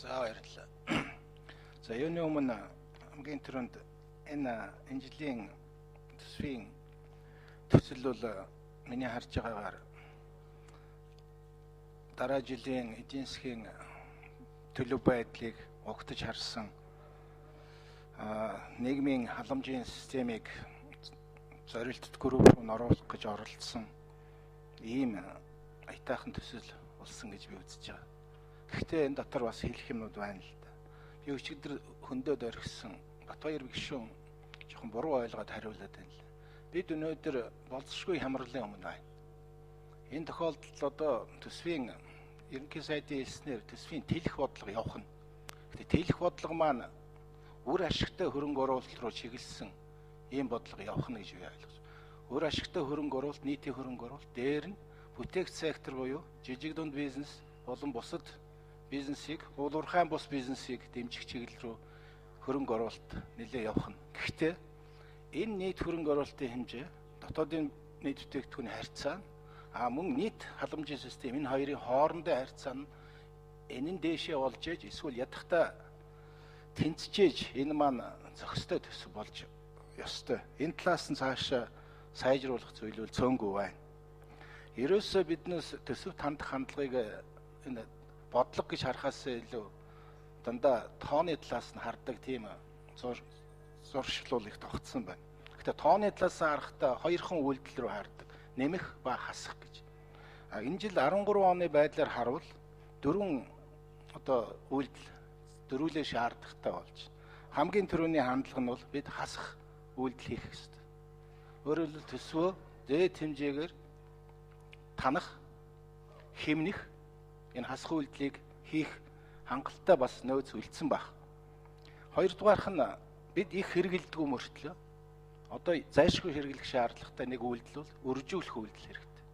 За, баярлалаа. За, юуны өмнө хамгийн түрүүнд энэ жилийн төсвийн төсөл бол миний харж байгаагаар дараа жилийн эдийн засгийн төлөв байдлыг угтаж харсан, нийгмийн халамжийн системийг зорилттой групп руу оруулах гэж оролдсон ийм аятайхан төсөл болсон гэж би үзэж байгаа. Гэхдээ энэ дотор бас хэлэх юмнууд байна л да. Би өчигдөр хөндөд орхисон Батбаяр гишүүн жоохон буруу ойлгоод хариулаад байна л. Бид өнөөдөр болзошгүй хямралын өмнө байна. Энэ тохиолдолд одоо төсвийн ерөнхий сайдын хэлснээр төсвийн тэлэх бодлого явах нь. Гэхдээ тэлэх бодлого маань үр ашигтай хөрөнгө оруулалт руу чиглэсэн ийм бодлого явах нь гэж би ойлгож. Үр ашигтай хөрөнгө оруулалт, нийтийн хөрөнгө оруулалт, дээр нь бүтээгч сектор буюу жижиг дунд бизнес болон бусад бизнесийг, уул уурхайн бус бизнесийг дэмжих чиглэл рүү хөрөнгө оруулалт нэлээд явах нь. Гэхдээ энэ нийт хөрөнгө оруулалтын хэмжээ, дотоодын нийт бүтээгдэхүүний харьцаа, мөн нийт халамжийн систем, энэ хоёрын хоорондын харьцаа нь энэ нь дээшээ болж ээж эсвэл ядахта тэнцжээж энэ маань зохистой төсөв болж ёстой. Энэ талаас нь цаашаа сайжруулах зүйл бол цөөнгүй байна. Ерөөсөө биднээс төсөв хандах хандлагыг энэ бодлого гэж харахаас илүү дандаа тооны талаас нь хардаг тийм зуршлуул их тогтсон байна. Гэхдээ тооны талаас нь харахдаа хоёрхан үйлдэл рүү хардаг. Нэмэх ба хасах гэж. Энэ жил 13 оны байдлаар харуул дөрвөн одоо үйлдэл дөрвөлээ шаардлагатай болж. Хамгийн түрүүний хандлага нь бол бид хасах үйлдэл хийх ёстой. Өөрөөр хэлбэл төсвөө дээд хэмжээгээр танах, хэмнэх энэ хасах үйлдэлийг хийх хангалттай бас нөөц үлдсэн баг. Хоёрдугаарх нь бид их хэрэгэлдэггүй мөртлөө одоо зайлшгүй хэрэглэх шаардлагатай нэг үйлдэл бол өржүүлэх үйлдэл хэрэгтэй.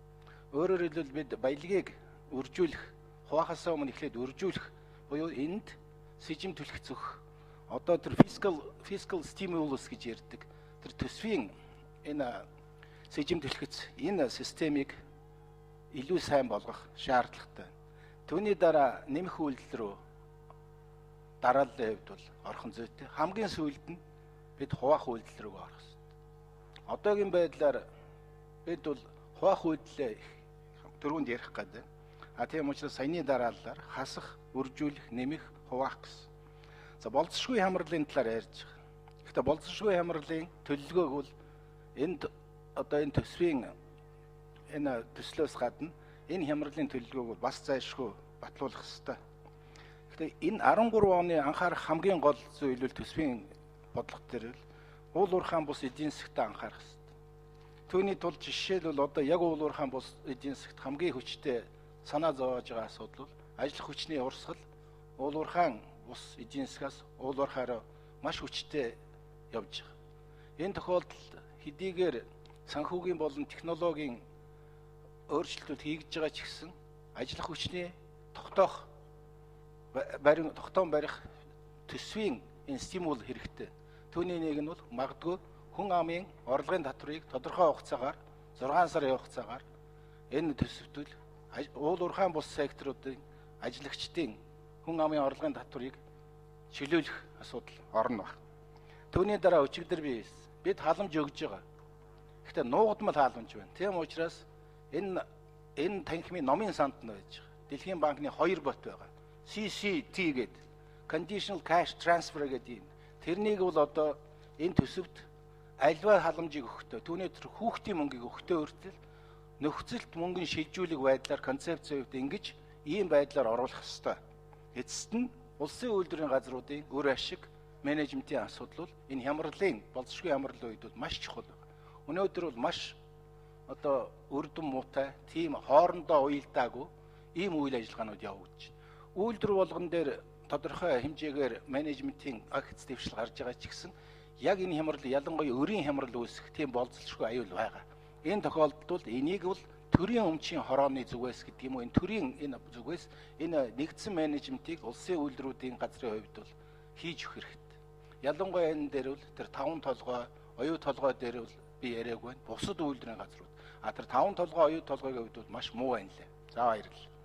Өөрөөр хэлбэл бид баялагийг өржүүлэх, хуваахаасаа өмнө эхлээд өржүүлэх буюу энд сэжим түлхэх зөх одоо тэр fiscal stimulus гэж ярьдаг. Тэр төсвийн энэ сэжим түлхэц энэ системийг илүү сайн болгох шаардлагатай. Түүний дараа нэмэх үйлдэл рүү дарааллын хувьд бол орхон зүйтэй. Хамгийн сүүлд нь бид хуваах үйлдэл рүү орох ёстой. Одоогийн байдлаар бид бол хуваах үйлдэлээ дөрөвөнд ярих гэдэг. А тийм учраас саяны дарааллаар хасах, өржүүлэх, нэмэх, хуваах гэсэн. За, болзошгүй хямралын талаар ярьж байгаа. Гэхдээ болзошгүй хямралын төлөлгөөг бол энд одоо энэ төсвийн энэ төслөөс гадна энэ хямралын төлөлгөөг бол бас зайлшгүй батлуулах ёстой. Гэхдээ энэ 13 оны анхаарах хамгийн гол зүйл бол төсвийн бодлого дээр л уул уурхайн бус эдийн засгт анхаарах ёстой. Түүний тулд жишээлбэл одоо яг уул уурхайн бус эдийн засгт хамгийн хүчтэй санаа зовоож байгаа асуудал бол ажиллах хүчний урсгал уул уурхайн бус эдийн засгаас уул уурхаараа маш хүчтэй явж байгаа. Энэ тохиолдолд хэдийгээр санхүүгийн болон технологийн өөрчлөлтүүд хийгдэж байгаа ч гэсэн ажиллах хүчний тогтоох барин тогтоон барих төсвийн энэ стимул хэрэгтэй. Түүний нэг нь бол магадгүй хүн амын орлогын татварыг тодорхой хугацаагаар 6 сарын хугацаагаар энэ төсөвтөл уул уурхайн бус секторуудын ажиллагчдын хүн амын орлогын татварыг чөлөөлөх асуудал орно баг. Түүний дараа өчигдөр би бид халамж өгж байгаа. Гэхдээ нуугдмал халамж байна. Тийм учраас энэ танхимын номын санд нь байж байгаа. Дэлхийн банкны хоёр бот байгаа. CCT гэдэг Conditional Cash Transfer гэдэг юм. Тэрнийг бол одоо энэ төсөвт альва халамжийг өгөхдөө түүний тэр хүүхдийн мөнгийг өгөхдөө хүртэл нөхцөлт мөнгөн шилжүүлэх байдлаар концепцийн хувьд ингэж ийм байдлаар оруулах ёстой. Эцэст нь улсын үйлдвэрийн газруудын үр ашиг менежментийн асуудал бол энэ хямралын болзошгүй хямралын үед бол маш чухал байна. Өнөөдөр бол маш одоо үрдэн муутай тийм хоорондоо уялдаагүй ийм үйл ажиллагаанууд явагдаж байна. Үйлдвэр болгон дээр тодорхой хэмжээгээр менежментийн акт дэвшил гарч байгаа ч гэсэн яг энэ хямрал ялангуяа өрийн хямрал үүсэх тийм болзолшгүй аюул байгаа. Энэ тохиолдолд бол энийг бол төрийн өмчийн хорооны зүгээс гэдэг юм уу, энэ төрийн энэ зүгээс энэ нэгдсэн менежментийг улсын үйлдвэрүүдийн газрын хувьд бол хийж өгөх хэрэгтэй. Ялангуяа энэ дээр бол тэр таван толгой, оюу толгой дээр бол би яриаг байна. Бусад үйлдвэрийн газрууд. А тэр таван толгой, оюу толгойн хувьд бол маш муу байна лээ. За, баярлалаа.